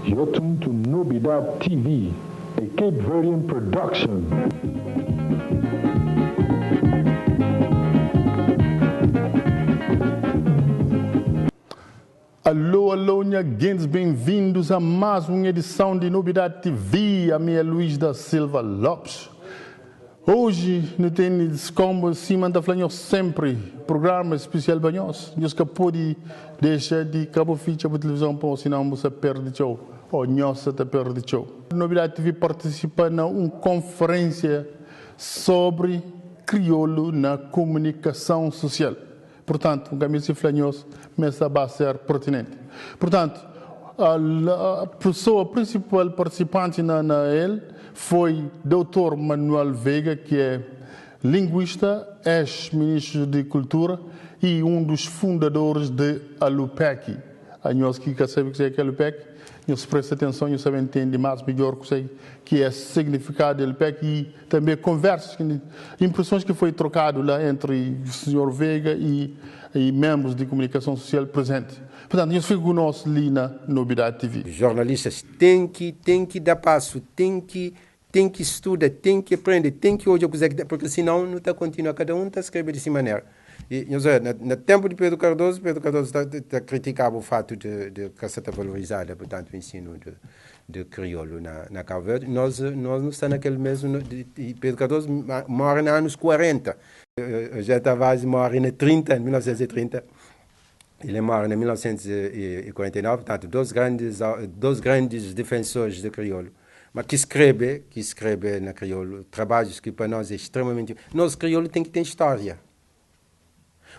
You're tuned to Nobidad TV, a Cape Verdean production. Alô, alô, nha gentis, ben-vindos a más un edisãu di Nobidadi TV. Ami é Luís da Silva Lopes. Oji nu tene skomba sima N ta fla nhos senpri, prugrama spesial pa nhos. Nhos ka pode dexa di ka bu fitxa bu tilivizon pa sinon bu sa perde txeu o nhos sa ta perde txeu. Nobidadi TV partisipa na un konferensia sobri kriolu na kumunikason susial. Purtantu, N ka meste fla nhos ma es ta ba ser pertinenti. Purtantu, pesoa prinsipal partisipanti na na el foi Doutor Manuel Veiga, ki é linguista, ex-ministru di Kultura y un dus fundadoris di Alupec. Anhos ki ka sabe kuzê ki é Alupec, nhos presta atenson, nhos ta ben ntende más midjór kuzê ki é signifikadu di Alupec y Tanbê konversas ki inpresons ki foi trokadu la entri Sinhor Veiga y y menbrus di kumunikason susial prezenti. Purtantu, nhos fika ku nos li na Nobidadi TV. Jornalistas ten ki ten ki da pasu, ten ki ten ki studa, ten ki prende, ten ki odja kuzê ki ta porque sinau nu ta kontinua kada un ta skrebe di si manera. I nhos odja na na tenpu di Pedro Cardoso, Pedro Cardoso ta ta kritikaba u fatu di di ka sa ta valorizada purtantu ensinu di di kriolu na na Cabo Verde, nós nós nu sta na kel mesmu Pedro Cardoso morre na anos 40, José Tavares morre na 30, 1930, ele morre na 1949, portanto, dois grandes dois grandes defensores de crioulo, mas que escreve, que escreve na crioulo, trabalhos que para nós é extremamente, nós crioulo tem que ter história.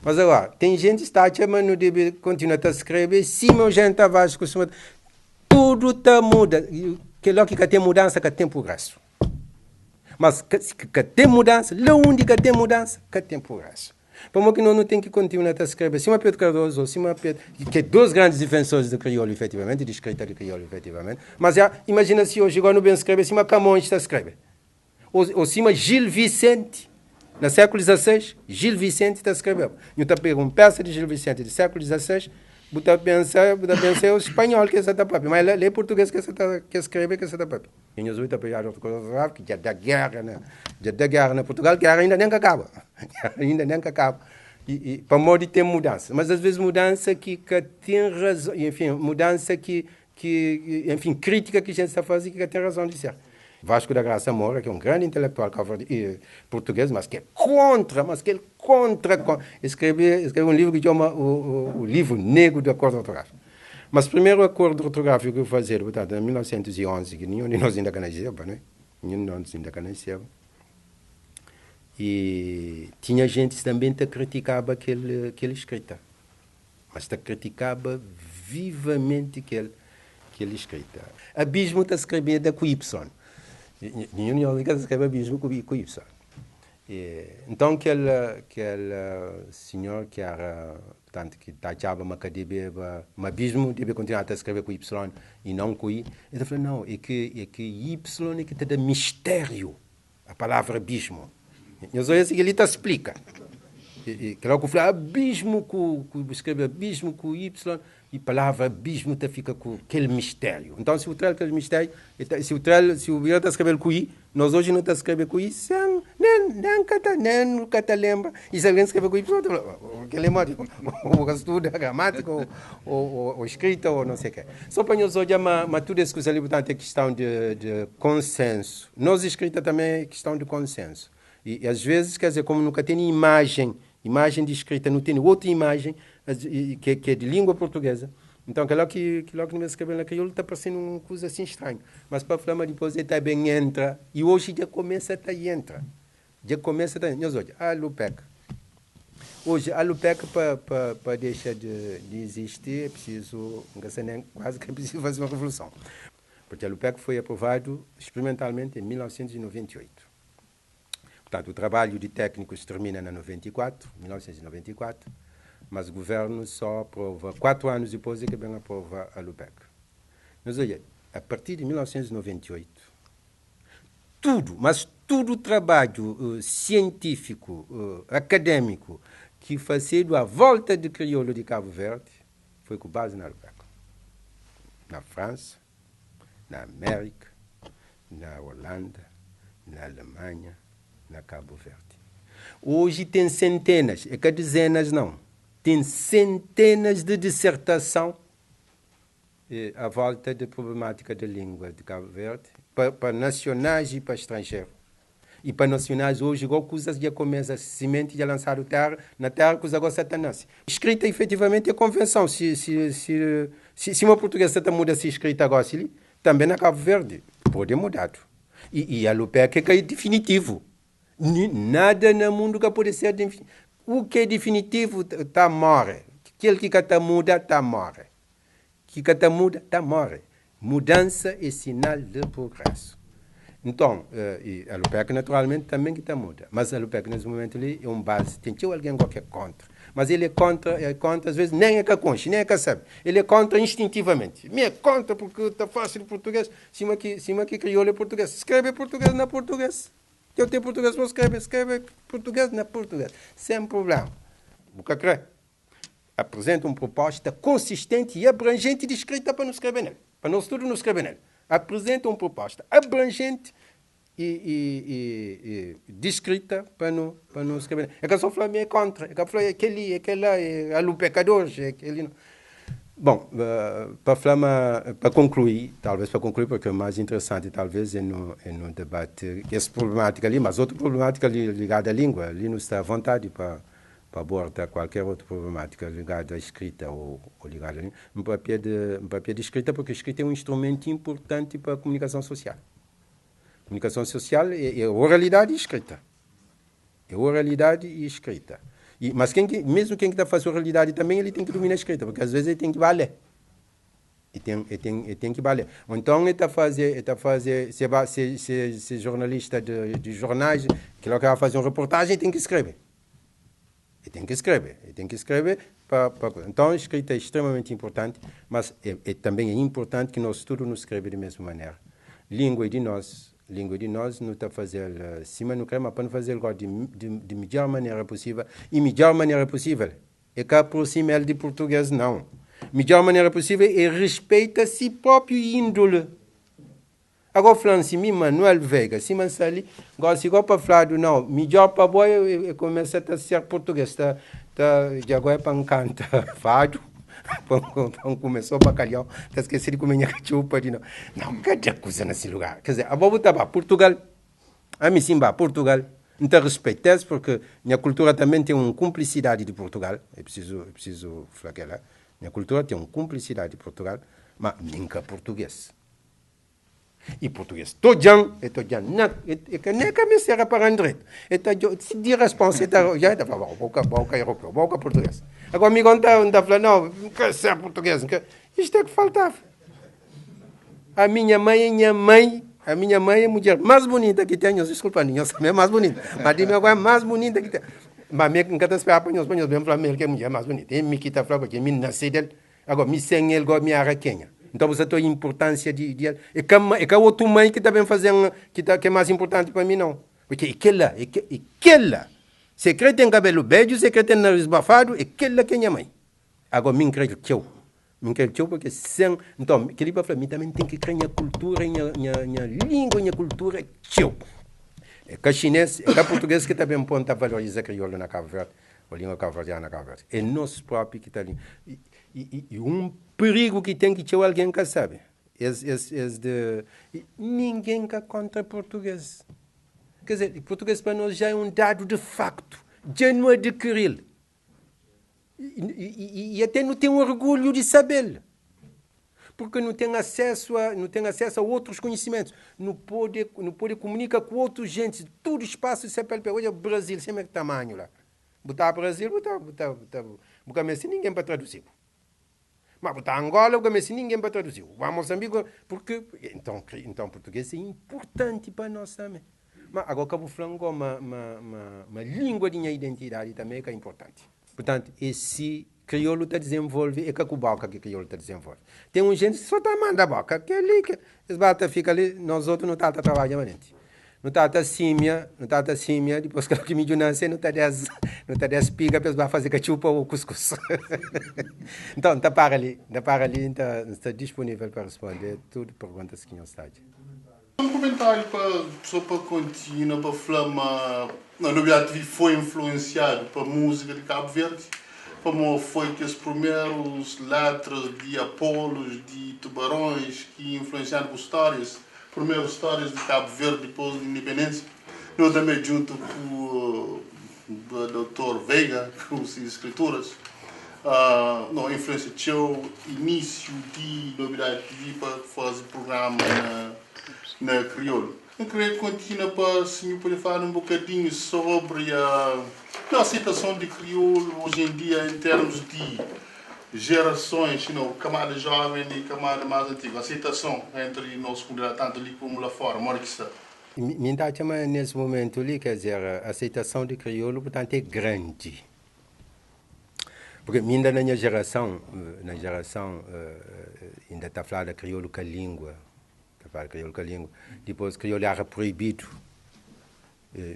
Mas agora, tem gente que está a mas não deve continuar a escrever, sima o gente Tavares costuma. Tudo tá muda. Que logo que tem mudança, que tem progresso. Mas que, que tem mudança, lá onde que tem mudança, que tem progresso. Como que nós não tem que continuar a escrever? Sima Pedro Cardoso, sima Pedro, que é dois grandes defensores do crioulo, efetivamente, de escrita de crioulo, efetivamente. Mas já, imagina se hoje, igual no bem escrever, sima Camões está a escrever. Ou, ou sima Gil Vicente, na século XVI, Gil Vicente ta skrebe. Nhu ta pega un peça di Gil Vicente di século XVI, bu ta pensa, bu ta pensa é o espanhol ki sa ta papia, ma el é português ki sa ta ki skrebe ki sa ta papia. E nhos obi ta pega di ortografia ki dja da guerra na dja da guerra na Portugal, guerra inda nen ka kaba. Guerra inda nen ka kaba. E, e pamodi ten mudança, mas às vezes mudança ki ka ten razon, enfim, mudança ki ki, enfin, crítica ki gente sta faze ki ka ten razon di ser. Vasco da Graça Moura, ki é un grandi intelectual português, mas ki é kontra, mas ki el kontra, el skrebe, el skrebe un livru ki txoma o, o, o Livro Negro do Acordo Ortográfico. Mas primeru acordo ortográfico ki fazedu, portanto, na 1911, ki ninhun di nos inda ka naseba, ne? Ninhun di nos inda ka naseba. E tinha gentis tanbe ta kritikaba kel, kel escrita. Mas ta kritikaba vivamenti kel kel eskrita. Abismu ta skrebeda ku Y. Ninhun di nos ka ta skrebe abismu ku ku Y. E, nton kel kel sinhor ki era, purtantu, ki ta atxaba ma ka debeba, ma abismu debe kontinuaba ta skrebe ku Y i non ku I, el ta fla, nau, e ki e ki Y e ki ta da mistériu a palavra abismu. Nhos odja si kel-li ta splika. Kel óra ku fla abismu ku ku skrebe abismu ku Y i palavra abismu ta fika ku kel mistériu. Nton si bu tra-l kel mistériu, si bu tra-l, si bu bira ta skrebe-l ku I, nos oji nu ta skrebe ku I sen nen nen ka ta nen nu ka ta lenbra. I si algen skrebe ku Y ta fla, kel-li é modi? Bu ka studa gramátika ô skrita ô non sei ke. Sô pa nhos odja ma ma tudu es kuza li, purtantu é kistãu di di konsensu. Nos escrita também é questão de consenso. E, e às vezes, quer dizer, como nunca tem imagem, imagem de escrita, não tem outra imagem que, que é de língua portuguesa. Então, aquela que, aquela que não escreve na crioulo está parecendo uma coisa assim estranha. Mas para falar, mas depois ele também entra. E hoje já começa a tá entra. Já começa a tá. Nós olha, a Lupec. Hoje, a Lupec, para deixar de, de existir, é preciso, não sei nem, quase que é preciso fazer uma revolução. Porque a LUPEC foi aprovado experimentalmente em 1998. Portanto, o trabalho de técnicos termina na 94, 1994, mas o governo só aprova, 4 anos depois é que vem aprova a LUPEC. Mas olha, a partir de 1998, tudo, mas tudo o trabalho científico, acadêmico, que fazido à volta de crioulo de Cabo Verde, foi com base na LUPEC. Na França, Na Amérika, na Holanda, na Alemanha, na Cabo Verde. Hoje tem centenas, é que dezenas não, tem centenas de dissertação à volta da problemática da língua de Cabo Verde, para nacionais e para estrangeiros. E para nacionais hoje, igual coisas já começa, semente já lançaram terra, na terra coisa agora satanás. Escrita efetivamente é convenção. Se uma portuguesa está muda se escrita agora, se, também na Cabo Verde, pode mudar. E a LUPEC é definitivo. Nada no mundo que pode ser definitivo. O que é definitivo está morre. Aquele que está muda, está morre. Que está muda, está morre. Mudança é sinal de progresso. Então, e a LUPEC naturalmente também que está muda. Mas a LUPEC nesse momento ali é um base. Tem que alguém que é contra. Mas ele é contra, às vezes nem é que conche, nem é que sabe. Ele é contra instintivamente. Me é contra porque está fácil português. Cima que crioulo é português. Escreve português na português. Eu tenho português, vou escrever, escreve português na português. Sem problema. O que crê? Apresenta uma proposta consistente e abrangente de escrita para não escrever nele. Para nós tudo não escrever nele. Apresenta uma proposta abrangente e descrita para não escrever. É que eu só falo é contra. É que eu falo aquele, aquele lá, é a pecador, é aquele não. Bom, para concluir, talvez para concluir, porque o mais interessante talvez é no debate, essa problemática ali, mas outra problemática ali ligada à língua, ali não está à vontade para abordar qualquer outra problemática ligada à escrita ou ligada à língua. Um papel de escrita, porque a escrita é um instrumento importante para a comunicação social. A comunicação social é oralidade e escrita. É oralidade e escrita. Mas mesmo quem está fazendo oralidade também, ele tem que dominar a escrita, porque às vezes ele tem que valer. Ele tem que valer. Ou então ele está fazer, se jornalista de jornais, que vai fazer uma reportagem, ele tem que escrever. Ele tem que escrever. Então a escrita é extremamente importante, mas também é importante que nós todos nos escrevemos da mesma maneira. Língua é de nós. Língua de nós não está a fazer cima no creme, mas para não fazer agora de melhor maneira possível. E melhor maneira possível é que aproxima ele de português, não. Melhor maneira possível é respeita a si próprio índole. Agora falando assim, Manuel Veiga, se ali, gosta igual para falar do não, melhor para boi, começa a ser português, tá, de agora é para um canto, fado. Começou bacalhau, tá esquecendo de comer minha cachupa de não. Não, cada coisa nesse lugar. Quer dizer, a bobo tá Portugal, a mim sim, Portugal. Então respeito porque minha cultura também tem uma cumplicidade de Portugal. É preciso falar que ela. Minha cultura tem uma cumplicidade de Portugal, mas nunca português. E português, todo é todo não, é que nem que me serra para André. Se de resposta, já está falando, boca europeu, boca português. Agora me conta, não está falando, não, quer ser português, isto é que faltava. A minha mãe é minha mãe, a minha mãe é a mulher mais bonita que tenho, desculpa, ninguém sabe, é mais bonita, mas de meu é mais bonita que tem. Mas me nunca esperava para nós, bem falar que é a mulher mais bonita. E me quita falar porque me nasci dele, agora me sem ele, agora me arraquenha. Então você tem a importância de é que a outra mãe que está bem fazendo que é mais importante para mim não, porque aquela se crê tem cabelo beijo, se crê tem nariz bafado, aquela que é minha mãe. Agora me creio que eu porque sem então que ele para mim também tem que crer minha cultura, minha língua, minha cultura que eu. É que chinês, é que português que também ponta valoriza crioulo na Cabo Verde, a língua cabo-verdiana na Cabo Verde. É nosso próprio que está ali. E um perigo que tem que ter alguém que sabe. Ninguém que é contra português. Quer dizer, português para nós já é um dado de facto, já não adquirir. E até não tem orgulho de saber. Porque não tem acesso a outros conhecimentos. Não pode comunicar com outros gente. Todo espaço de CPLP. Hoje é o Brasil, sempre é que tamanho lá. Botar Brasil, botar ninguém para traduzir. Mas botar Angola, eu ninguém para traduzir. Vai Moçambique, porque então português é importante para nós também. Mas agora Cabo Flango é uma língua de minha identidade também que é importante. Portanto, esse crioulo está desenvolve, é que a boca que crioulo está desenvolve. Tem um gente que só está mandando a boca, que ali, que esse bata fica ali, nós outros não está trabalhando. Nu ta ta símia, nu ta ta símia, dipôs kel ki midju nase, nu ta des, nu ta des spiga pa es ba faze katxupa ô kuskus. Nton, N ta para li, N ta para li, N ta, N sta disponível pa responde tudu perguntas ki nhos ta atxa. Un kumentáriu pa, sô pa kontinua pa fla ma na Nobidadi TV foi influensiadu pa múzika di Kabu Verdi, pamodi foi kes primerus letras di Apolos, di Tubarões ki influensiadu ku stórias. Primeru stórias di Kabu Verdi dipôs di indipendênsia. Nu tanbê djuntu ku Doutor Veiga ku si skrituras no influensia txeu inísiu di Nobidadi TV pa faze prugrama na kriolu. N kre kontinua pa si nhu pode fala un bokadinhu sobri aseitason di kriolu oji en dia en termus di Jerasons, you know, kamada joven i kamada mas antigu, aseitason entri nos kumunidadi tantu li komu la fora, modi ki sta? Mi N ta atxa ma nes mumentu li, ker dizer, aseitason di kriolu, purtantu, é grandi. Purki mi inda na nha jerason, na jerason, inda ta flada kriolu ka lingua, ta flada kriolu ka lingua. Dipôs kriolu era proibidu.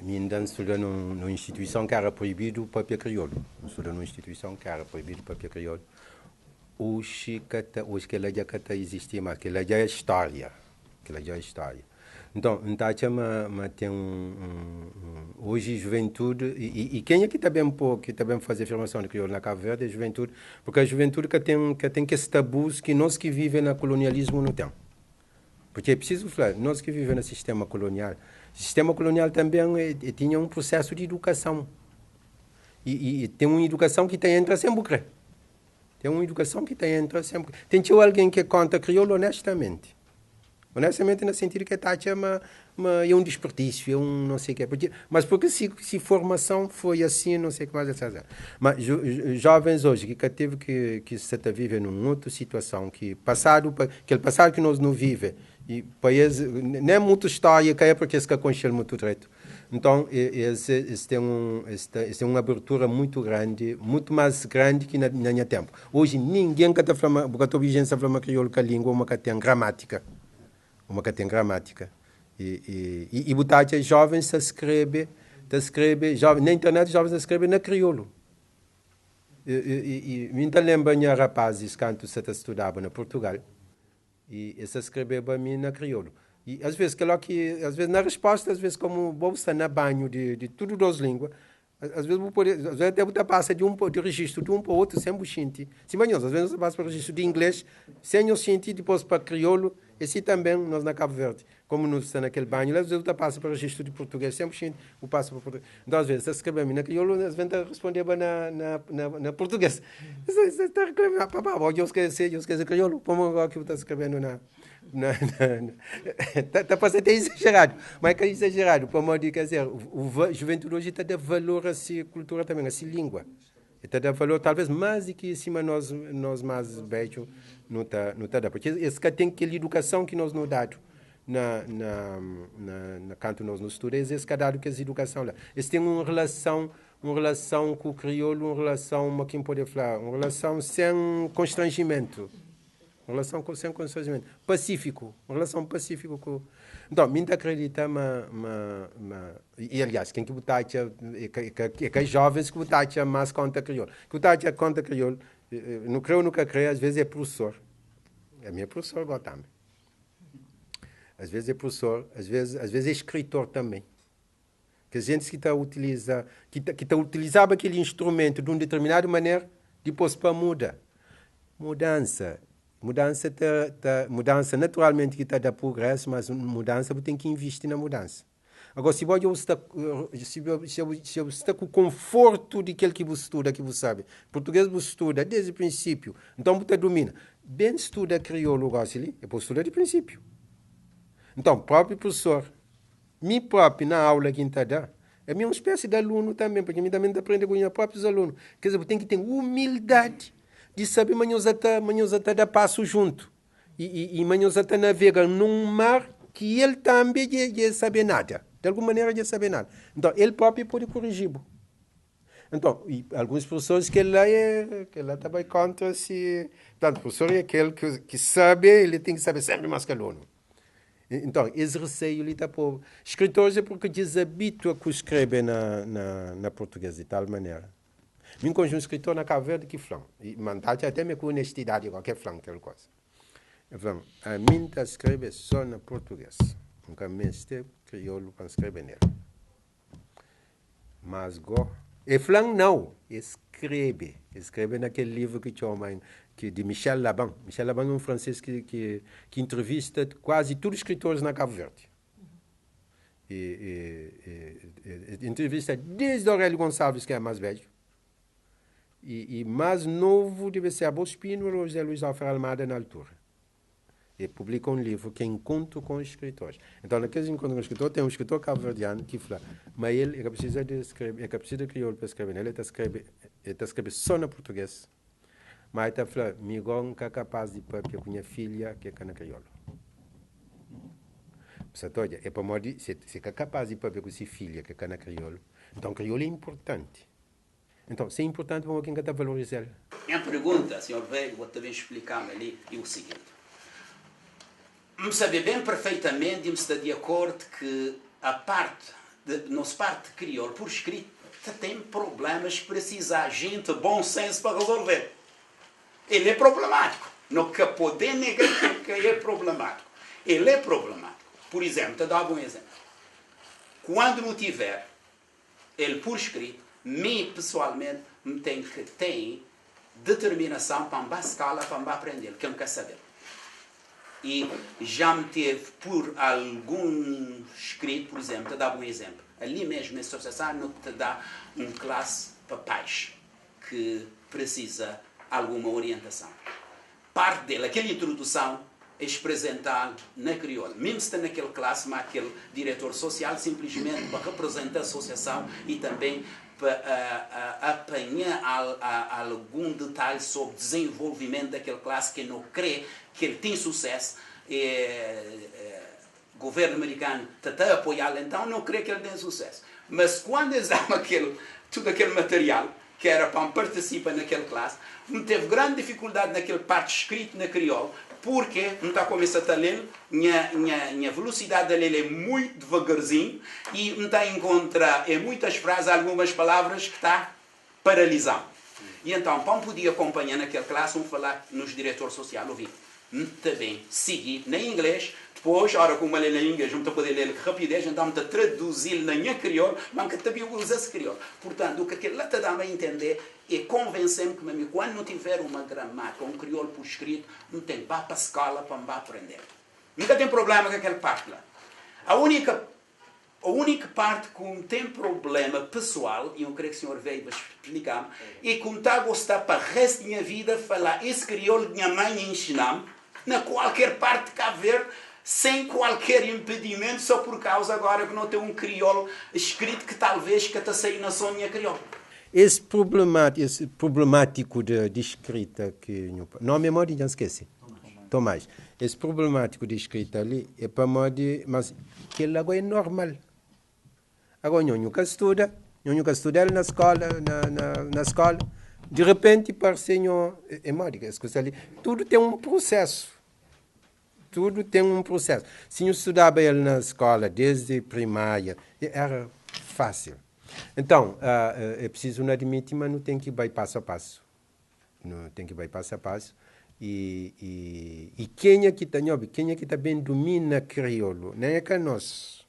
Mi inda N studa nun instituison ki éra proibidu pâpia kriolu. N studa nun instituison ki éra proibidu pâpia kriolu. Oxi ka ta, oxi kel-la dja ka ta izisti más. Kel-la dja é stória. Kel-la dja é stória. Nton, N ta atxa ma, ma ten un, un, oji juventudi, i, i kenha ki ta ben pô, ki ta ben faze afirmason di kriolu na Kabu Verdi é juventudi, purki a juventudi ka ten, ka ten kes tabus ki nos ki vive na kolonialismu nu ten. Porque é preciso fla, nós que vivemos no sistema colonial, sistema colonial também é, é, tinha um processo de educação. E, e, e tem uma educação que tem entra sem querer. Tem uma educação que tem entra sem Tem tinha alguém que conta crioulo honestamente. Honestamente, no sentido que tá uma, uma, é um desperdício, é um não sei o quê. Porque, mas porque se, se formação foi assim, não sei o que mais, etc. Mas jo, jovens hoje que teve que, que se está vivendo numa outra situação, que passado, aquele passado que nós não vive, e país, nem muita história que é porque esse que conhece muito direito. Então, esse, esse tem um, esse, esse tem uma abertura muito grande, muito mais grande que na, na minha tempo. Hoje, ninguém que está falando, porque a vigência fala crioulo com a língua, uma que tem gramática. Uma que tem gramática. E, e, e, e botar jovens se escreve, te escreve, jovem, na internet jovens se escreve na crioulo. E, e, e, e me lembra minha rapazes quando se estudava na Portugal e se escreveu para mim na crioulo. E às vezes, que que, às vezes na resposta, às vezes como vou estar na banho de, de tudo duas línguas, às vezes vou poder, às vezes até você passa de um de registro de um para outro sem buchinte. Sim, mas às vezes você passa para registro de inglês sem o sentir, depois para crioulo, esse também nós na Cabo Verde, como nós está naquele banho, às vezes você passa para registro de português, sem buchinte, o passa para português. Então, às vezes, você escreve na crioulo, às vezes responder na, na, na, na português. Você está reclamando, papá, eu esqueci, eu esqueci crioulo, como agora que você está escrevendo na Está tá para até exagerado, mas é que é exagerado, para modo de, quer dizer, o, o juventude hoje está a dar valor a essa cultura também, a essa língua. Está a dar valor talvez mais do que acima nós, nós mais velhos não está não tá dando. Porque esse que tem aquela educação que nós não dado na, na, na, na canto nós nos estudamos, esse que dado que essa educação lá. Esse tem uma relação, uma relação com o crioulo, uma relação, uma quem pode falar, uma relação sem constrangimento. Uma relação com, sem constrangimento. Pacífico. Uma relação pacífica com... Então, me acredita, ma, ma, ma, e, aliás, quem que botacha, é que, que, que, jovens que botacha mais conta crioulo. Que botacha conta crioulo, não creio, nunca creio, às vezes é professor. É minha professor, bota-me. Às vezes é professor, às vezes, às vezes é escritor também. Que a gente que está utiliza, que tá, que tá utilizava aquele instrumento de uma determinada maneira, depois para muda. Mudança. Mudança, tá, tá, mudança naturalmente que está da progresso, mas mudança você tem que investir na mudança. Agora, se você está, se, se, se você está com o conforto de aquele que você estuda, que você sabe, português você estuda desde o princípio, então você domina. Bem estuda crioulo, gosta ali, depois estuda de princípio. Então, próprio professor, mim próprio na aula que está dando, é minha uma espécie de aluno também, porque mim também aprende com os próprios alunos. Quer dizer, tem que ter humildade de saber manhã até manhã até dar passo junto. E, e, e manhã até navega num mar que ele também já sabe nada. De alguma maneira já sabe nada. Então, ele próprio pode corrigir. Então, e alguns professores que lá é que lá também contra se, portanto, o professor é aquele que, que sabe, ele tem que saber sempre mais que aluno. Então, esse receio ali tá pô. Escritores é porque desabitua com escrever na português de tal maneira. Me encontrei um escritor na Cabo Verde que flam, e mandate até me com honestidade qualquer flam aquela coisa. Eu flam, a mim tá escreve só na português. Nunca mestre crioulo para escrever nele. Mas go, e flam não, escreve. Escreve naquele livro que chama que de Michel Laban. Michel Laban é um francês que entrevista quase todos os escritores na Cabo Verde. E entrevista desde Aurélio Gonçalves, que é mais velho, e mais novo deve ser Abou Espino ou José Luís Alfer Almada na altura. E publica um livro que é Encontro com Escritores. Então, naqueles encontros com escritores, tem um escritor cabo-verdiano que fala, mas ele é que precisa de escrever, é que precisa de crioulo para escrever, ele está escreve, ele está escreve só na português. Mas está falando, mi nunca é capaz de papia com minha filha que é cana crioulo. Portanto, é para modo, se é capaz de papia com sua filha que é cana crioulo, então crioulo é importante. Então, se é importante, vamos quem está valorizar. Minha pergunta, senhor velho, vou também explicar-me ali, é o seguinte. Me saber bem perfeitamente e me está de acordo que a parte, de, nossa parte crioulo por escrito, tem problemas que precisa gente bom senso para resolver. Ele é problemático. Não que poder negar que é problemático. Ele é problemático. Por exemplo, te dou um exemplo. Quando não tiver ele por escrito, me pessoalmente me tem que ter determinação para a escala, para aprender, que eu não quero saber. E já me teve por algum escrito, por exemplo, te dá um exemplo. Ali mesmo, nessa associação, não te dá um classe para pais que precisa alguma orientação. Parte dele, aquela introdução, é apresentar na crioula. Mesmo se está naquele classe, mas aquele diretor social, simplesmente para representar a associação e também para apanhar algum detalhe sobre o desenvolvimento daquele classe que não crê que ele tem sucesso. O governo americano está a apoiá-lo, então não crê que ele tem sucesso. Mas quando eles dão todo aquele material que era para participar naquele classe, não teve grande dificuldade naquele parte escrito na crioula, porque não está começando a ler, minha velocidade de ler é muito devagarzinho e não está a encontrar em muitas frases algumas palavras que está paralisado. E então, para poder acompanhar naquele classe, vamos falar nos diretores sociais, ouvi, muito bem, segui na inglês, depois, a hora que uma lê na inglês, não está a poder ler com rapidez, então está a traduzir na minha crioula, mas que também usa esse crioulo. Portanto, o que aquilo lá te dá a entender é convencer-me que, meu, quando não tiver uma gramática, um crioulo por escrito, não tem, vá para a escola para me aprender. Nunca tem problema com aquela parte lá. A única parte que tem problema pessoal, e eu creio que o senhor veio para explicar-me, é que não está a gostar para o resto da minha vida falar esse crioulo que minha mãe ensinou-me, na qualquer parte de Cabo Verde, sem qualquer impedimento, só por causa agora que não tem um crioulo escrito que talvez que está saindo na sua minha crioula. Esse problemático de escrita que... Não, a memória já esqueci. Tomás. Esse problemático de escrita ali é para modo... Mas aquele agora é normal. Agora, eu nunca estuda, eu nunca estudei na escola, na escola. De repente, parece... É módica, ali. Tudo tem um processo. Tudo tem um processo. Se eu estudava ele na escola, desde primária, era fácil. Então, é preciso não admitir, mas não tem que ir passo a passo. Não tem que ir passo a passo. E quem é que está, quem é que também domina crioulo? Nem é que nós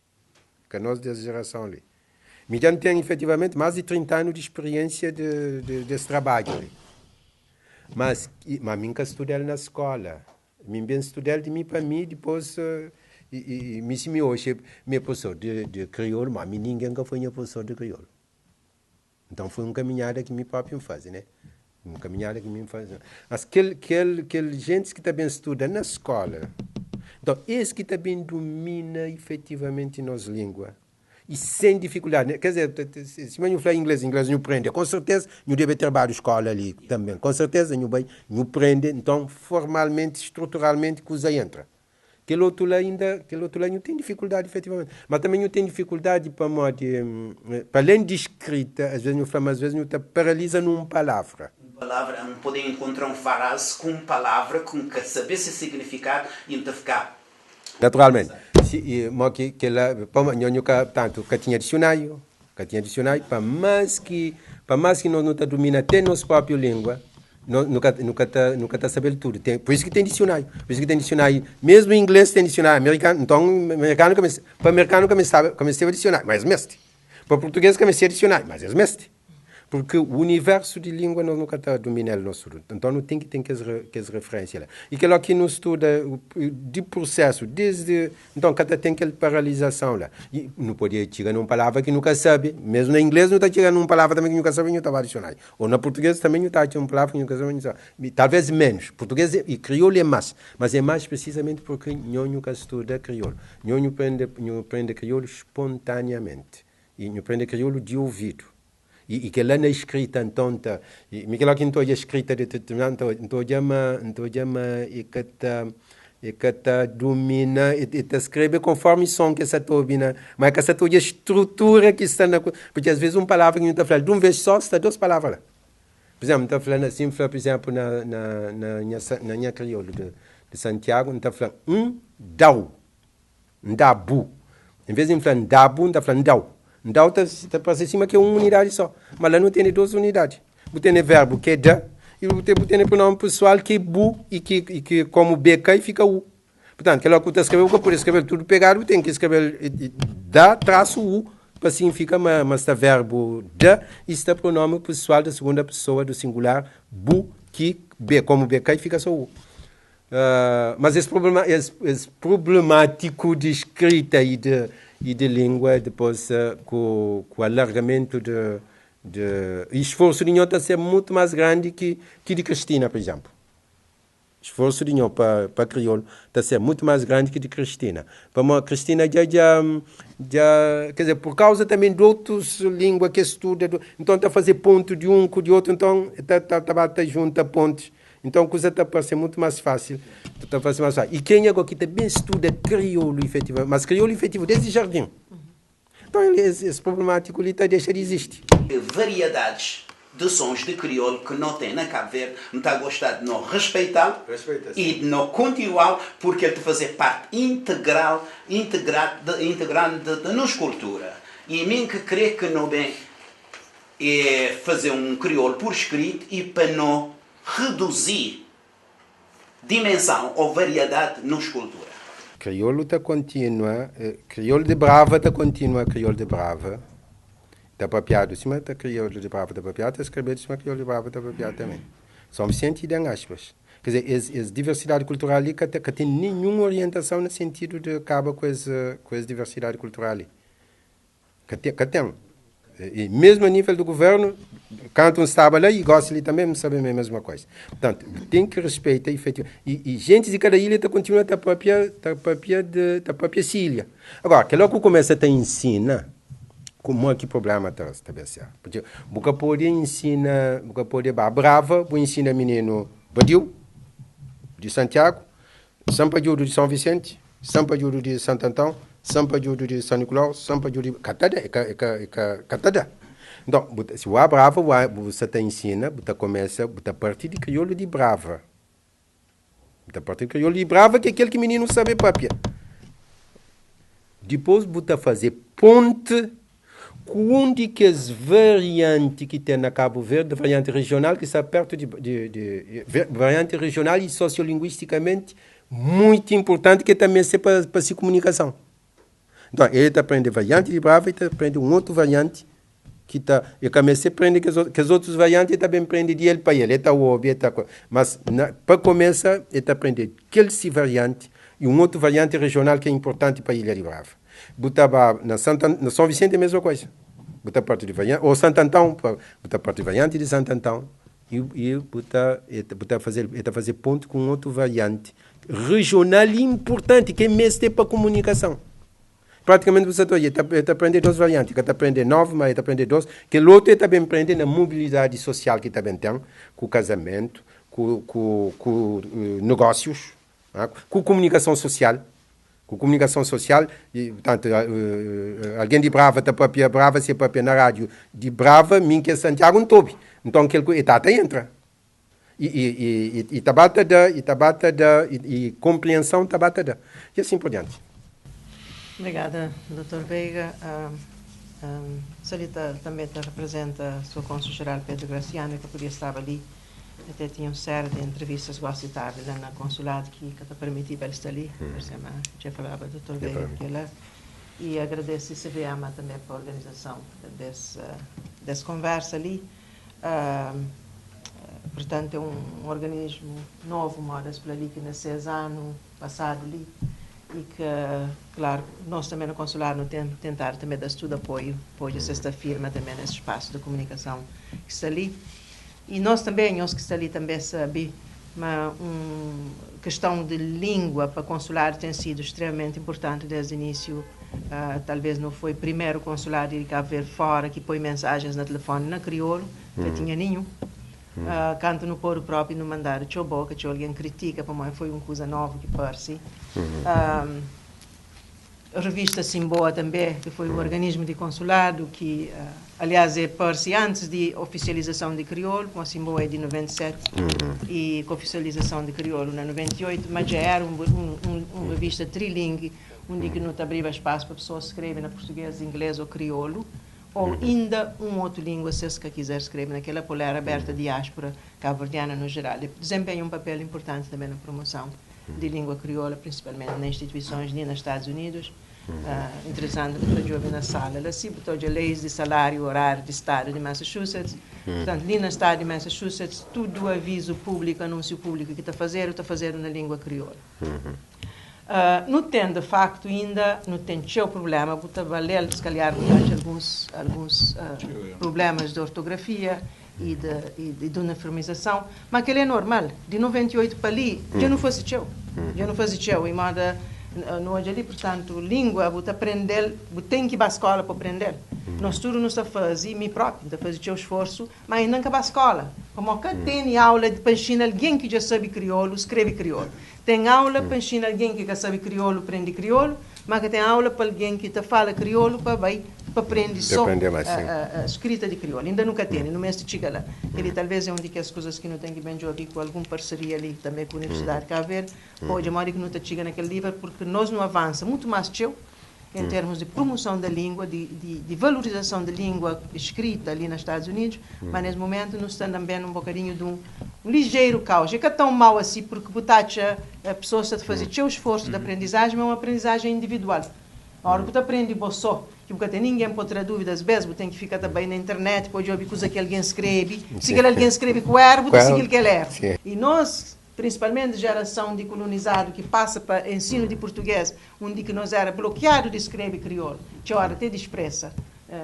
dessa geração ali. Mas já tem efetivamente mais de 30 anos de experiência desse trabalho ali. Mas nunca estudei na escola. Mim bem estudei de mim para mim, depois, e me hoje, meu professor de crioulo, mas ninguém nunca foi meu professor de crioulo. Então foi uma caminhada que me próprio faz, né? Uma caminhada que me faz. Mas aquele gente que também estuda na escola, então esse que também domina efetivamente nossa língua. E sem dificuldade, né? Quer dizer, se eu falar inglês não prende. Com certeza, não deve ter várias escola ali também. Com certeza, não prende. Então, formalmente, estruturalmente, coisa entra. Aquele outro lá ainda, aquele outro lá não tem dificuldade, efetivamente. Mas também não tem dificuldade para, para além de escrita, às vezes não fala, mas às vezes não te paralisa numa palavra. Uma palavra, não podem encontrar um frase com palavra, com que saber se significado e não te ficar. Naturalmente. si, e, mo ki kela, pa, nho, nho ka, tantu, ka tinha dicionário, ka tinha dicionário, pa mais que nós não tá domina até nossa própria língua, não, nunca tá sabendo tudo. Tem, por isso que tem dicionário, por isso que tem dicionário, mesmo em inglês tem dicionário, americano, então, americano, para americano come sabe, come dicionário, mas mestre. Para português come dicionário, mas é mestre. Porque o universo de língua nós nunca está dominando nosso. Então não tem que ter que as referências lá. E que que nos estuda de processo, desde. Então, cada tem aquela paralisação lá. E não podia chegar numa palavra que nunca sabe. Mesmo na inglês não está chegando numa palavra também que nunca sabe, não está dicionário. Ou na português também não está chegando uma palavra que nunca sabe, não sabe. Talvez menos. Português e crioulo é mais. Mas é mais precisamente porque não nunca estuda crioulo. Não aprende crioulo espontaneamente. E não aprende crioulo de ouvido. E que lá na escrita, então, tá, e me que lá que então a escrita de determinado, então chama, então chama e que tá, e que tá domina, e tá escreve conforme som que essa turbina, mas que essa toda estrutura que está na, porque às vezes uma palavra que não está falando, de uma vez só, está duas palavras lá. Por exemplo, está falando assim, por exemplo, na minha crioulo de Santiago, está falando um dau, um dabu. Em vez de falar dabu, está falando dau. Então, está tá em cima que é uma unidade só. Mas lá não tem duas unidades. Você tem verbo que é da, e você tem pronome pessoal que é bu, e que como B cai, fica U. Portanto, aquilo que você escreveu, você pode escrever tudo pegado, tem que escrever da, traço U, para assim fica, mas está verbo da, e está pronome pessoal da segunda pessoa do singular, bu, que B, como B cai, fica só U. Mas esse problemático de escrita e de língua, depois com o alargamento de esforço de nho está a ser muito mais grande que de Cristina, por exemplo. Esforço de nho para crioulo está a ser muito mais grande que de Cristina. Para Cristina já, quer dizer, por causa também de outras línguas que estuda, então está a fazer ponto de um com de outro, então está junta pontos. Então a coisa está a ser muito mais fácil. Tá a ser mais fácil. E quem agora que também estuda crioulo efetivo, mas crioulo efetivo desde jardim. Então esse problemático ali tá, deixa de existir. Variedades de sons de crioulo que não tem na Cabo Verde, não está a gostar de não respeitá-lo e de não continuá-lo, porque ele te fazer parte integral, integrante da nossa cultura. E mim que crê que não bem é fazer um crioulo por escrito e para não reduzir dimensão ou variedade na escultura. Crioulo está contínua, crioulo de Brava está contínua, crioulo de Brava. Está papiado, cima está crioulo de Brava, está papiado, está escrevendo cima crioulo de Brava, está papiado também. São Vicente e dan aspas. Quer dizer, essa diversidade cultural ali que tem nenhuma orientação no sentido de acabar com essa diversidade cultural ali. Que tem. E mesmo a nível do governo, quando um estava lá e gosta ali também, não sabe a mesma coisa. Portanto, tem que respeitar efetivamente. E gente de cada ilha continua a própria ilha. Agora, aquilo que começa a te ensina, como é que problema está estabelecido? Porque você pode ensinar, você pode brava, você ensina menino Badiu, de Santiago, Sampajudo de São Vicente, Sampajudo de Santo Antão, Sampajudo de São Nicolau, Sampajudo de Catada, Catada. Então, se o brava, você te ensina, você começa, você partir de crioulo de brava. Você partir de crioulo de brava, que é aquele que menino sabe papia. Depois, você fazer ponte com um de que as variantes que tem na Cabo Verde, variante regional, que está perto de variante regional e sociolinguisticamente muito importante, que também é para se comunicação. Então, ele está aprendendo variante de Brava e está aprendendo um outro variante que está... E comecei a aprender que as outras variantes também aprende de ele para ele. Ele está ouvindo, ele está... Mas, para começar, ele está aprendendo aquele variante e um outro variante regional que é importante para a Ilha de Brava. Botava na São Vicente é a mesma coisa. Botar parte de variante... Ou Santo Antão, botar parte de variante de Santo Antão e botar fazer ponto com outro variante regional importante que é mesmo para a comunicação. Praticamente você está aprendendo duas variantes, que está aprendendo 9, mas está aprendendo 2, que o outro está também aprendendo na mobilidade social que também tem, com o casamento, com negócios, com comunicação social. Com comunicação social, e, portanto, alguém de Brava está papia Brava, se papia na rádio de Brava, mim que é Santiago não tobe. Então, aquele que entra. E tabata da, e tabata da, e compreensão tabata da. E assim por diante. Obrigada, Dr. Veiga. Salita também te representa o seu cônsul-geral Pedro Graciano, que podia estar ali. Até tinha uma série de entrevistas gosto de tarde lá na consulado que te permitia ele estar ali. Por exemplo, já falava Dr. Veiga que lá. E agradeço a CVM também pela organização dessa conversa ali. Portanto, é um organismo novo, modas por ali, que nasceu ano passado ali e que, claro, nós também no consulado temos tentar também dar todo apoio, apoio a esta firma também nesse espaço de comunicação que está ali. E nós também, nós que está ali também sabemos, mas uma questão de língua para consulado tem sido extremamente importante desde o início. Talvez não foi o primeiro consulado de Cabo Verde fora que põe mensagens no telefone na crioulo, não tinha nenhum. Canto no pôr próprio no mandar tchau boca, que alguém critica, para mim foi uma coisa nova que parece. A revista Simboa também, que foi um organismo de consulado que, aliás, é parece antes de oficialização de crioulo, com a Simboa é de 97 e com a oficialização de crioulo na 98, mas já era uma revista trilingue, onde que não abria espaço para pessoas escreverem na português, inglês ou crioulo, ou ainda uma outra língua, se se quiser escrever naquela polera aberta diáspora cabo-verdiana no geral. E desempenha um papel importante também na promoção de língua crioula, principalmente nas instituições ali nos Estados Unidos. Interessante, porque eu na sala, lá se botou de leis de salário, horário de estado de Massachusetts. Portanto, ali no estado de Massachusetts, tudo aviso público, anúncio público que está fazendo na língua crioula. Não tem, de facto, ainda, não tem seu problema, porque valer, se calhar, alguns problemas de ortografia e de uniformização, mas aquele é normal. De 98 para ali, já não fosse seu. Já não fosse seu, e manda no hoje ali, portanto, língua, você aprender, você tem que ir para a escola para aprender. Nós tudo não está fazendo, mim próprio, está fazendo seu esforço, mas não acaba a escola. Como que tem aula para ensinar alguém que já sabe crioulo, escreve crioulo. Tem aula para ensinar alguém que já sabe crioulo, aprende crioulo, mas que tem aula para alguém que te fala crioulo para vai para aprender só mais, a escrita de crioulo. Ainda nunca tem, no mês de chega lá. Ele talvez é uma das coisas que não tem que bem ouvir com alguma parceria ali também com a Universidade de Cabo Verde, pode amor que não te chega naquele livro, porque nós não avança muito mais que eu, em termos de promoção da língua, de valorização da língua escrita ali nos Estados Unidos, mas nesse momento nós estamos também um bocadinho de um ligeiro caos. É que é tão mau assim, porque botacha, a pessoa está a fazer seu esforço de aprendizagem, mas é uma aprendizagem individual. A hora que tu aprende só, que nunca tem ninguém para ter dúvidas, às vezes tem que ficar também na internet, pode ouvir coisa que alguém escreve, se alguém escreve com erro, você seguir que ele é. E nós, principalmente geração de colonizado que passa para ensino de português, onde que nós era bloqueado de escrever crioulo, que hora até expressa.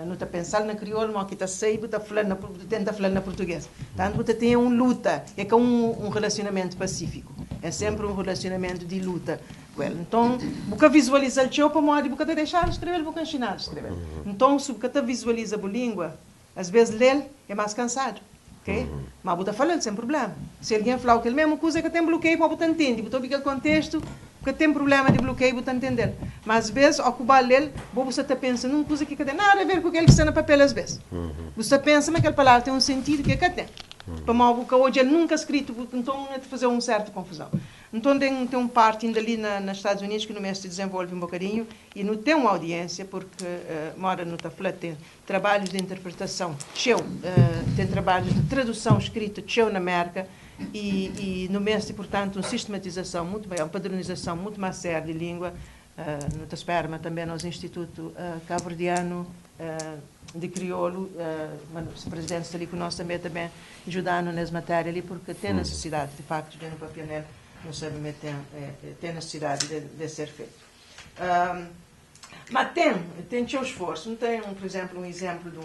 Não está pensando na crioulo, mas que está saindo, está falando, tenta falar na português. Tanto que tem uma luta, é que é um relacionamento pacífico. É sempre um relacionamento de luta com ela. Então, você visualiza o teu para modo, você deixar escrever, você ensinar a escrever. Então, se você visualiza a língua, às vezes ler é mais cansado. Ok? Mas você fala sem problema. Se alguém falar aquele mesmo coisa que tem bloqueio, mas você entende. Você ouve aquele contexto, porque tem problema de bloqueio, você entender. Mas às vezes, ocupar ler, você está pensando numa coisa que não tem nada a ver com aquele que está no papel às vezes. Você pensa, mas aquela palavra tem um sentido que é que tem. Para mal, porque hoje ele nunca escrito, então é de fazer uma certa confusão. Então tem um parte ainda ali nos Estados Unidos que no mês se desenvolve um bocadinho e não tem uma audiência, porque mora no Taflat, tem trabalhos de interpretação, cheu, tem trabalhos de tradução escrita, cheu na América, e no mês, portanto, uma sistematização muito maior, uma padronização muito mais séria de língua. No Tasperma também, nosso Instituto Cabo-Verdiano de Crioulo, o presidente está ali conosco também ajudando nessa matéria ali, porque tem necessidade, de facto, de no papel, não sabe, mas tem necessidade de ser feito. Mas tem seu esforço. Não tem, por exemplo, um exemplo de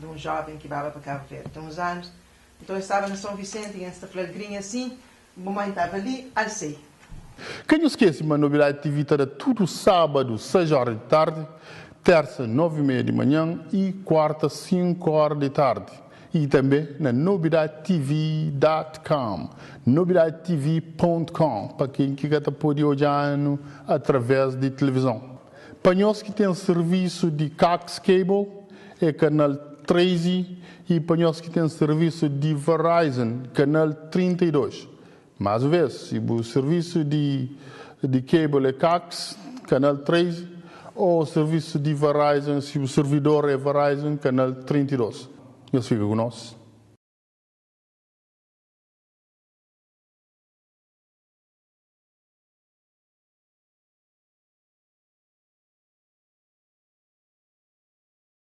um jovem que vai para Cabo Verde, tem uns anos, então eu estava na São Vicente, e esta flagrinha assim, a mamãe estava ali, alcei. Quem não esquece, uma Novidade TV está tudo sábado, 6 horas de tarde, terça, 9:30 de manhã e quarta, 5 horas de tarde. E também na novidadetv.com, novidadetv.com, para quem quiser pode olhar através de televisão. Para nós que tem serviço de Cox Cable, é canal 13, e para nós que tem serviço de Verizon, canal 32. Mais uma vez, se o serviço de cable é Cox, canal 13, ou serviço de Verizon, se o servidor é Verizon, canal 32. Nhos fika ku nos.